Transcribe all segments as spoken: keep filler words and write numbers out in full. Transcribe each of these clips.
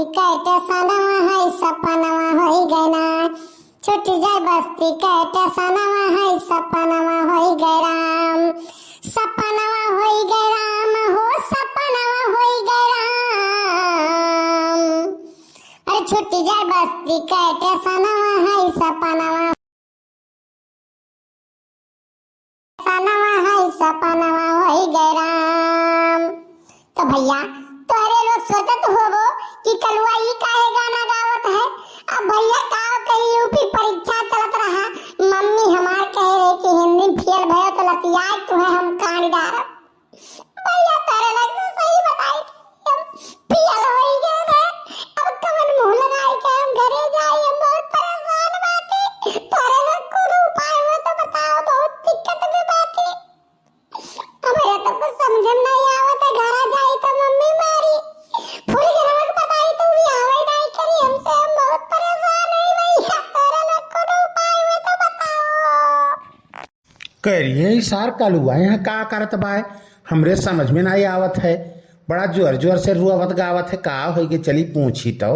कैटे सनवा है सपनवा होई गए ना, छूट जाए बस्ती कैटे सनवा है सपनवा होई गए राम, सपनवा होई गए राम हो सपनवा होई गए राम। अरे छूट जाए बस्ती कैटे सनवा है सपनवा, सनवा है सपनवा होई गए राम। तो भैया, तोहरे लोग सोचत होबो कि कलुआ ई काहे गाना गावत है। अब भैया का कही, यूपी परीक्षा चलत रहा, मम्मी हमार कहे रहे कि हिंदी में फेल भयो तो लतियाए तुहे हम कान डारब। भैया, तोरे लोग से सही बताई कि हम फेल होई गए ना। अब कवन मुंह लगाई के हम घरे जाई, हम बहुत परेशान बाटी। तोरे लोग कोनो उपाय हो तो बताओ, बहुत दिक्कत में बाटी। हमरे तो कुछ समझ में नहीं आवत है, घरा जाई तो मम्मी मारी। फूल के नमक बताई तो भी आवे नहीं करी हमसे, हम बहुत परेशान है भैया। तोरे लोग कोनो उपाय हो तो बताओ। कह रही है, "ई सार कलुआ यहाँ का करत बाय? हमरे समझ में नाई आवत है। बड़ा जोर जोर से रुआवत गावत है, का होई गे? चली पूछी तो।"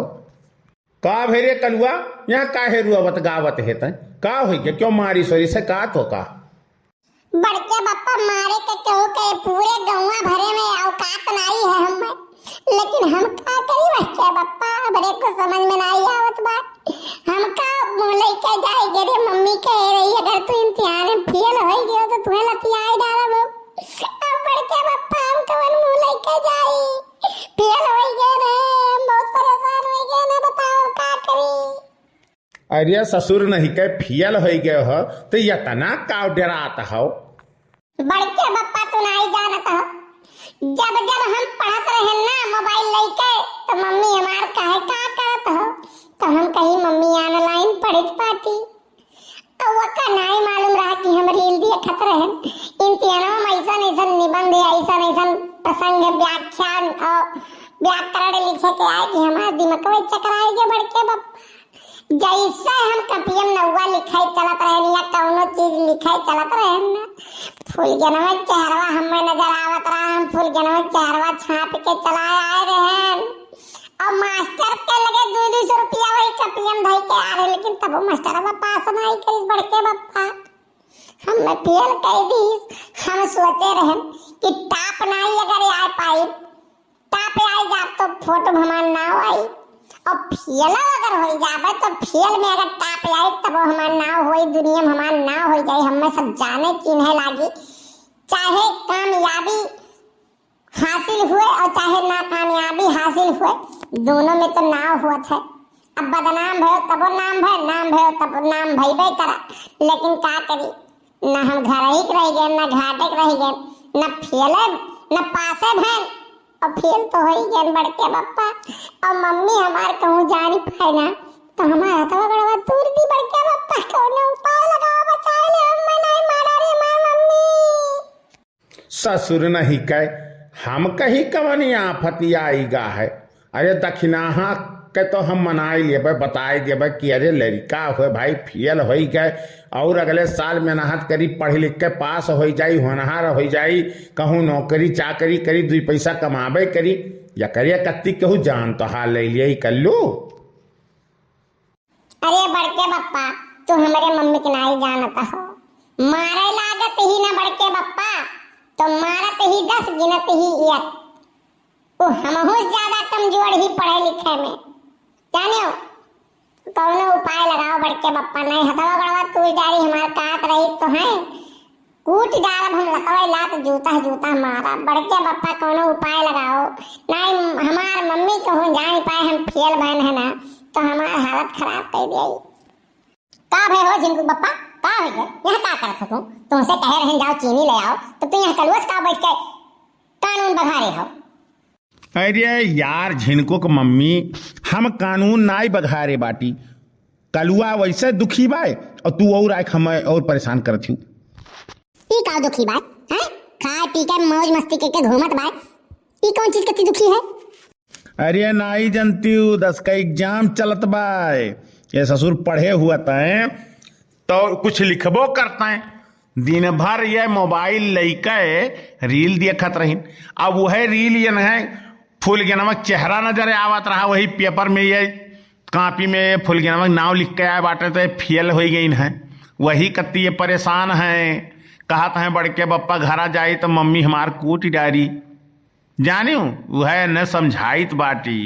"का भे रे कलुआ, यहाँ काहे रुआवत गावत है तैं? का होई गे? क्यों मारी सोरी से का तो का?" बड़के बप्पा मारे के केहू के पूरे गौवा भरे में औकात नाई है हमें। लेकिन हम का करी बड़के बप्पा, हमरे को समझ में नाई आवत बा। हम का मुँह लइके जाई गे रे, मम्मी कहे रही, "अगर तू इम्तिहान में फेल होई गयो तो तुहे लतियाए डालब हम।" अब बड़के बप्पा हम कवन मुँह लइके जाई? फेल होई गए रे, हम बहुत परेशान होई गए ना, बताओ का करी? अरे ससुर नहीं के फेल होई गए हो तो यतना का डरात हो? बड़के बप्पा तू नाई जानत हो, जब जब हम पढ़त रहेन ना मोबाइल लइके तो मम्मी हमार कहे का करत हो, तो हम कही मम्मी ऑनलाइन पढ़त बाटी। तो वका नाई मालूम रहा कि हम रील देखत रहेन। इम्तिहानवा में ऐसन ऐसन निबंध या ऐसन ऐसन प्रसंग व्याख्यान और व्याकरण लिखे के आए कि हमार दिमाग में चकराए गए बड़के बप्पा। जैसे हम कपियम नौवा लिखाई चलत रहेन या कौनो चीज लिखाई चलत रहेन ना, फूलगेनवा चेहरवा हमें नजर आवत रहा, हम फूलगेनवा चेहरवा छाप के चला आए रहेन। और मास्टर के लगे दो दो सौ रुपया वही कपियम धई के आ रहे, लेकिन तब वो मास्टरवा पास नहीं करिस बड़के बप्पा, हमें फेल कर दीस। हम सोचे रहेन कि टॉप नहीं अगर आ पाई, टॉप आई जाब तो फोटो में हमार नाव आई, और फेल अगर होई जाबे तो फेल में अगर टॉप आई तब हमार नाव होई, दुनिया में हमार नाव होई जाई, हमें सब जाने चिन्हे लागी। चाहे कामयाबी हासिल हुए और चाहे नाकामयाबी हासिल हुए, दोनों में तो नाव होत है। अब बदनाम भयो तबो नाम भय, नाम भयो तब नाम भइबे करा, लेकिन का करी? ना हम घरही के रहि गए, ना घाटे के रहि गए, ना फेले, ना पासे भएन, और फेल तो होई गए बड़के बप्पा। और मम्मी हमार कहूँ जानी पाए ना, तो हमार हथवा गड़वा तूर दी बड़के बप्पा, कौनो उपाय लगाओ, बचाए ले, हम नहीं मारा रे माँ मम्मी। ससुर नहीं कहे, हम कही कवनी आफत आई गा है। अरे दखिनाहा के तो हम मनाई लेबे, बताई देबे कि अरे लड़का हुए भाई फेल होई गए और अगले साल मेहनत करी, पढ़ लिख के पास होई जाई, होनहार होई जाई, कहूँ नौकरी चाकरी करी, दुई पैसा कमाबे करी। या करिए कत्ती कहूँ जान तो हाल ले लिए कल्लू। अरे बड़के बप्पा, तू हमरे मम्मी के नाई जानत हो। मारे लागत ही ना बड़के बप्पा, तो मारत ही दस, गिनत ही एक। वो हमहू ज्यादा कमजोर ही पढ़े लिखे में। जानियो, कौनो उपाय लगाओ बड़के बप्पा, नहीं हथवा गड़वा तू जारी हमार काट रही तो है। कूट डालब हम लकवै लात, जूता जूता मारब। बड़के बप्पा कौनो उपाय लगाओ, नाहीं हमार मम्मी कहूँ जान पाए हम फेल भएन है ना, तो हमार हालत खराब कर दिया। का भय हो झिनकू बप्पा, का हो गया? यहाँ का करत हो तू? तुमसे कहे रहन जाओ चीनी ले आओ, तो तू यहाँ कलुआ से का बैठ के कानून बघारे हो? अरे यार झिनकू के मम्मी, हम कानून नाई बघारे बाटी। कलुआ वैसे दुखी बाय और तू और आके हमें और परेशान करत हूँ। ई का दुखी बाय, हैं? खाए पी के मौज मस्ती करके घूमत बाय, ई कौन चीज के ती दुखी है? अरे नाई जनती हूँ, दस का एग्जाम चलत बाय, ये ससुर पढ़े हुआ तय तो कुछ लिखबो करता है। दिन भर ये मोबाइल लइके रील देखत रहिन। अब वह रील ये नहीं फुलगेनवा क चेहरा नजर आवत रहा, वही पेपर में ये कापी में फुलगेनवा क नाव लिख के आए बाटे, तो ये फेल होइ गइन हैं। वही कत्ती ये परेशान हैं, कहत हैं बड़के बप्पा घरा जाई तो मम्मी हमार कूट डारी। जानियो, वह न समझाइत बाटी।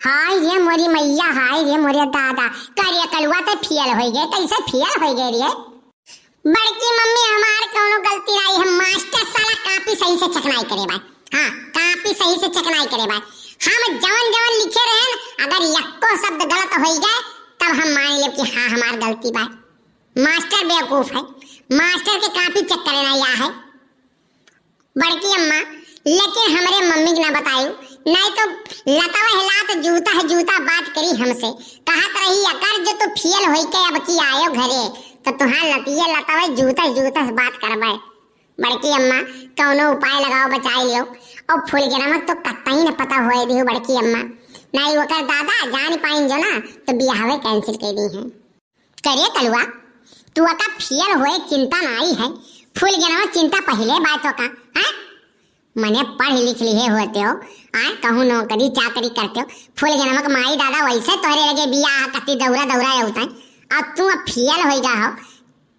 हाय रे मोरी मैया, हाय रे मोरे दादा, करे कलुआ तो फेल होइ गए, कैसे फेल होइ गए रे? बड़की मम्मी, हमार कौनो गलती नाई है, मास्टर साला कापी सही से चेक नाई करे बा। हाँ, कापी सही से चेक नाई करे बा। हम जवन जवन लिखे रहेन, अगर यक्को शब्द गलत होइ गए, तब हम मान लेब कि हाँ, हमार गलती बा। मास्टर बेवकूफ है, मास्टर के कापी चेक करे नाई आ है। बड़की अम्मा, लेकिन हमरे मम्मी के ना बतायू, नाई तो लतवा है लात, जूता है जूता बात करी हमसे। कहत रही, अगर जो तू फेल होई के अब की आयो घरे, तो तुहार लतिये लतवा है जूता है जूता से बात करबे। बड़की अम्मा, कौनो उपाय लगाओ, बचाई लियो। और फुलगेनवा तो कतई न पता होए दियो बड़की अम्मा, नाई ओकर दादा जान पाइन जो ना, तो बियाहवे cancel कर दी हैं। करे कलुआ, तू अका फेल होए चिंता नाई है, फुलगेनवा चिंता पहिले बात हो का, हैं? मने पढ़ लिख लिहे होते हो, आय, कहूँ नौकरी चाकरी करते हो, फुलगेनवा के माई दादा वैसे तोहरे लगे बियाह कत्ती दौरा दौरा होता है, और तू अब फेल होइ गा हो,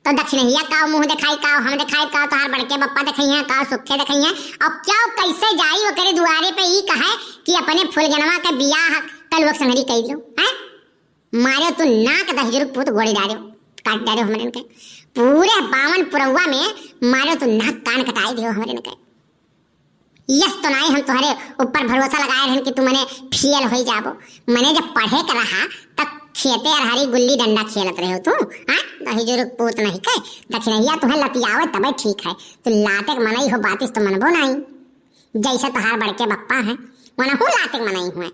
तो दक्षिणहिया का मुँह देखाई का, हम देखाई का, तोहार बड़के बप्पा देखइहैं का, सुखे देखइहैं, और क्या कैसे जाई ओकरे दुआरे पे ई कहे कि अपने फुलगेनवा के बियाह कलुआ के संगरी कइ लो, हैं? मारे तू नाक दहिजरू पूत गोड़ी डारे, काट डारे हमरन के। पूरे बावन पुरौवा में मारे तू नाक कान कटाई दियो हमरन के। यस तो नाई हम तोहरे ऊपर भरोसा लगाए रहन कि तू मने फेल होई जाबो। मने जब पढ़े के रहा तब खेते अरहरी गुल्ली डंडा खेलत रहे हो तू, हाँ? दहिजरू पूत नहीं के, दखिनहिया तुहे लतियावे तबे ठीक है। तू लाते के मनई हो बातिस तो मनबो नाई। जैसे तोहार बड़के बप्पा हैं, वनहू लाते के मनई हुए,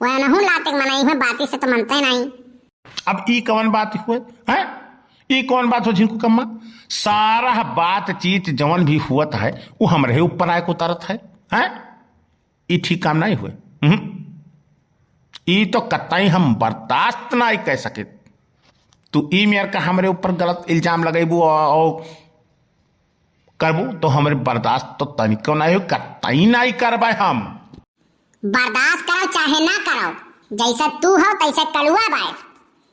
वनहू लाते के मनई हुए, बातिस तो मनते नाई। अब ई कवन बात हुए, हैं? ई कवन बात हो झिनकू कम्मा? सारा बातचीत जवन भी हुअत है, वो हमरे ऊपर आए को उतरत है, हैं? ई ठीक काम नाई हुए। हम्म। ई तो कतई हम बर्दाश्त नाई कर सकित। तू ई मेर का हमरे ऊपर गलत इल्जाम लगेबू और, और करबू तो हमरे बर्दाश्त तो तनिको नाई हो, कतई नाई करबे हम। बर्दाश्त करो चाहे ना करो, जैसे तू हो तैसे कलुआ बाय।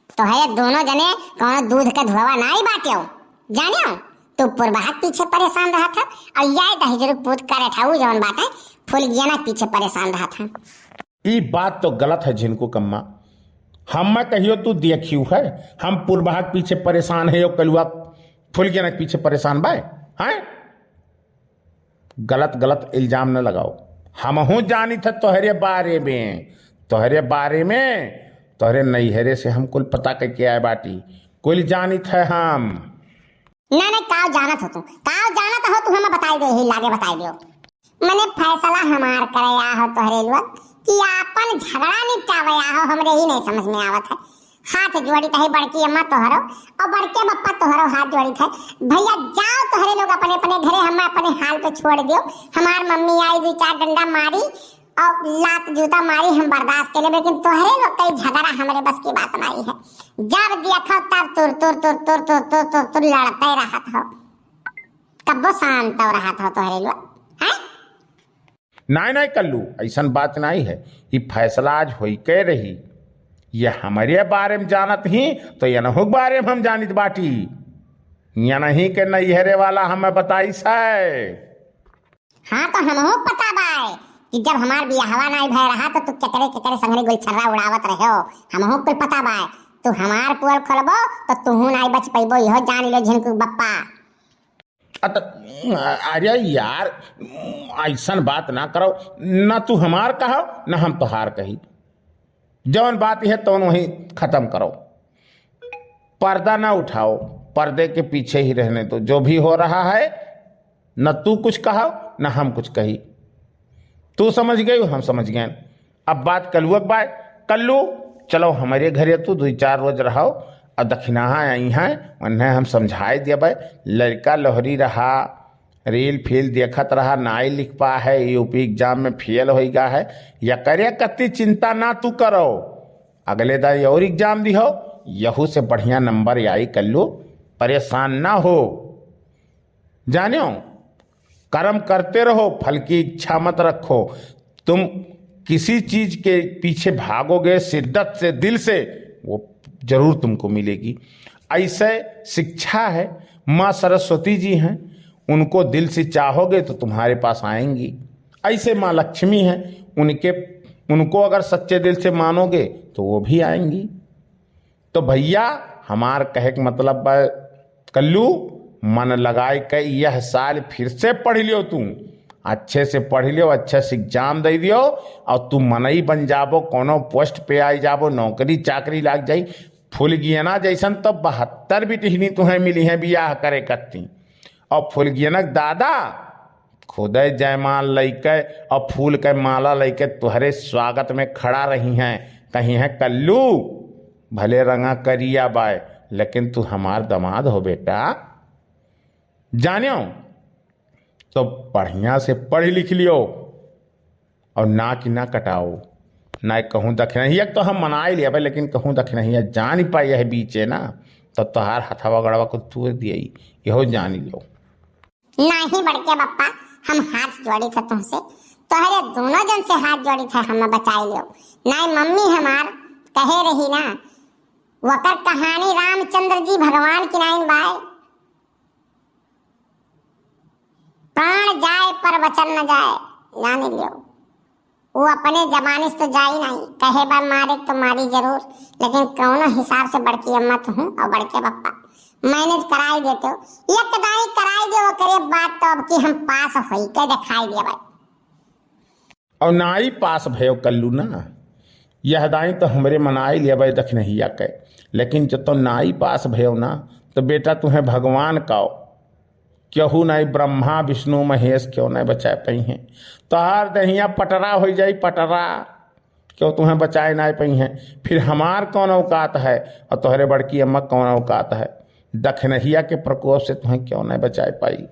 तोहरे दोनों जने कौनो दूध के धुआवा नाई बाट्यो। जान्यो, तू पुरबहा के पीछे परेशान रहत है और यह दहिजरू पूत करे ठाऊ जवन बाटे फुलगेना के पीछे परेशान रहत है। ई बात तो गलत है झिनकू कम्मा। हम कहियो तू देखियो है, हम पुरबहा के पीछे परेशान है, यो कलुआ फुलगेना के पीछे परेशान बाय, हैं? गलत गलत इल्जाम न लगाओ। हमहू जानित है तोहरे बारे में, तोहरे बारे में, तोहरे नैहरे से हम कुल पता करके आए बाटी, कुल जानित है हम। ना, ना, काव जानत हो तू, काव जानत हो तू, हमें बताई दे, ही लागे बताई दियो। मने फैसला हमार करे आ हो तोहरे लोग कि आपन झगड़ा निपटावे आ हो, हमरे ही नहीं समझ में आवत है। हाथ जोड़ी कहे बड़की अम्मा तोहरो और बड़के बप्पा तोहरो हाथ जोड़ी थे। भैया जाओ तोहरे लोग अपने अपने घरे, हम अपने हाल पे छोड़ दियो। हमार मम्मी आई दो चार डंडा मारी और लात जूता मारी, हम बर्दाश्त के लिए, लेकिन तोहरे लोग कई झगड़ा हमरे बस की बात नहीं है। जब देखो तब तुर तुर तुर तुर तुर तुर तुर तुर लड़ते रहत हो। कब्बो शांत हो रहत हो तोहरे लोग, हैं? नाय नाय कल्लू, ऐसन बात नाय है। ई फैसला आज होई के रही। ये हमरे बारे में जानत ही तो यनहू के बारे में हम जानित बाटी। यनही के नैहरे वाला हमें बताइस है। हाँ, तो हमहू पता बाय कि जब हमार बियाहवा नाय भय रहा तो तू केकरे केकरे संगरी गुलछर्रा उड़ावत रहे हो। हमहू कुल पता बाय। तू हमार पोल खोलबो तो तूहू नाय बच पैबो, इहो जान लो झिनकू बप्पा। अत-, अरे यार, ऐसन बात ना करो, ना तू हमार कहो, ना हम तोहार कही। जौन बात है, तौन वहीं खत्म करो। पर्दा ना उठाओ, पर्दे के पीछे ही रहने दो। जो भी हो रहा है, न तू कुछ कहो, न हम कुछ कही। तू समझ गई, हम समझ गए। अब बात कलुआ के बाय। कल्लू, चलो हमरे घरे तू दुई चार रोज रहो, और दखिनहा आई हैं, उन्हें हम समझाए देबे। लड़का लोहरी रहा, रील फील देखत रहा, नाई लिख पा है, यूपी एग्जाम में फेल होई गा है। यकरे कत्ती चिंता ना तू करो, अगले दाई और एग्जाम दिहो, यहू से बढ़िया नंबर आई कल्लू, परेशान ना हो। जान्यो, कर्म करते रहो, फल की इच्छा मत रखो। तुम किसी चीज के पीछे भागोगे शिद्दत से, दिल से, वो जरूर तुमको मिलेगी। ऐसे शिक्षा है, माँ सरस्वती जी हैं, उनको दिल से चाहोगे तो तुम्हारे पास आएंगी। ऐसे माँ लक्ष्मी हैं, उनके, उनको अगर सच्चे दिल से मानोगे तो वो भी आएंगी। तो भैया, हमार कहे के मतलब बा, कल्लू, मन लगाए के यह साल फिर से पढ़ लियो तू, अच्छे से पढ़ लियो, अच्छे से एग्जाम दे दियो और तू मनई बन जाबो, कोनो पोस्ट पे आई जाबो, नौकरी चाकरी लाग जाई। फुलगियना जैसन तो बहत्तर बिटिहनी तुहें मिली हैं बियाह करे कत्ती, और फुलगियनक दादा खुदे जयमाल लइके और फूल के माला लइके तुहरे स्वागत में खड़ा रही हैं, कही हैं, "कल्लू, भले रंगा करिया बाय, लेकिन तू हमार दामाद हो बेटा।" जान्यो, तो बढ़िया से पढ़ लिख लियो और ना कि ना कटाओ, ना कहूँ दखिनहिया तो हम मनाई लेबे, लेकिन कहूँ दखिनहिया जान पाई यह बीचे ना, तो तोहार हथवा गड़वा को तूर दियई, यहो जान लियो। नाही बड़के बप्पा, हम हाथ जोड़ी थे तुमसे, तोहरे दोनों जन से हाथ जोड़ी थे, हमें बचाई लियो। नाही मम्मी हमार कहे रही ना, वकर कहानी रामचंद्र जी भगवान की नाइन बाय, प्राण जाए पर वचन न जाए, जान लियो। वो अपने जबानी से तो जाई नहीं, कहे बा मारे तो मारी जरूर, लेकिन कौनो हिसाब से बड़की अम्मा तुहूँ और बड़के बप्पा मैनेज कराई देते हो। एक दाई कराई दे, ओकरे बाद तो अब की हम पास होई के दिखाई दे भाई। और नाई पास भयो कल्लू ना, यह दाई तो हमरे मनाई लेबे दखिनहिया के, लेकिन जब तो नाई पास भयो ना, तो बेटा तुहें भगवान काओ, केहू नाई, ब्रह्मा विष्णु महेश क्यों नाई बचाए पइहें। तोहार देहिया पटरा हो जाई, पटरा, क्यों तुहें बचाए नाई पइहें। फिर हमार कौन औकात है और तोहरे बड़की अम्मा कौन औकात है, दखिनहिया के प्रकोप से तुहें क्यों नाई बचाए पाई।